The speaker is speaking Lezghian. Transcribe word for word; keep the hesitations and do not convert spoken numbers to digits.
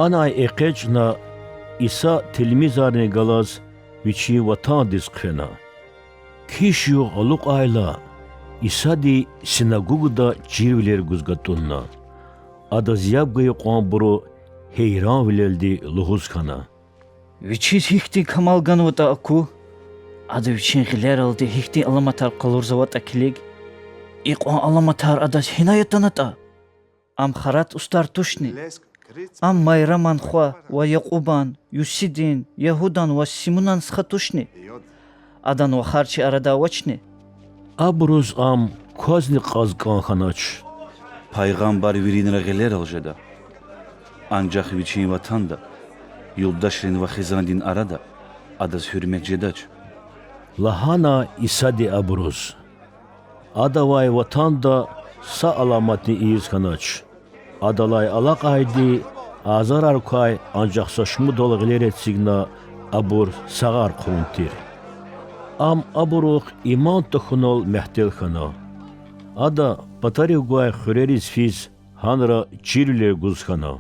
Анай экъечӀна, Иса тилмизарни галаз Вичин ватандиз хъфена. Киш югъ алукьайла, Исади синагугда чирвилер гуз гатӀунна. Адаз яб гайи кьванбуру гьейранвилелди лугьуз хьана: Вичиз гьихьтин камал ганватӀа аку, Ада Вичин гъилералди гьихьтин аламатар къалурзаватӀа килиг. Икьван аламатар Адаз гьинай атанатӀа? Ам харат устӀар тушни? Ам Майраман хва ва Якьубан, Юсидин, Ягьудан ва Симунан стха тушни? Адан вахар чи арада авачни? Абуруз Ам квазни кьаз кӀан хьанач. Пайгъамбар виринра гъилерал жеда, анжах вичин ватанда, юлдашрин ва хизандин арада адаз гьуьрмет жедач,– лагьана Исади абуруз. Адавай ватанда са аламатни ийиз хьанач. Адалай алакьайди азарар квай анжах са шумудал гъилер эцигна, абур сагъар хъувун тир. Ам абурухъ иман тахьунал мягьтел хьана. Ада патарив гвай хуьрериз физ гьанра чирвилер гуз хьана.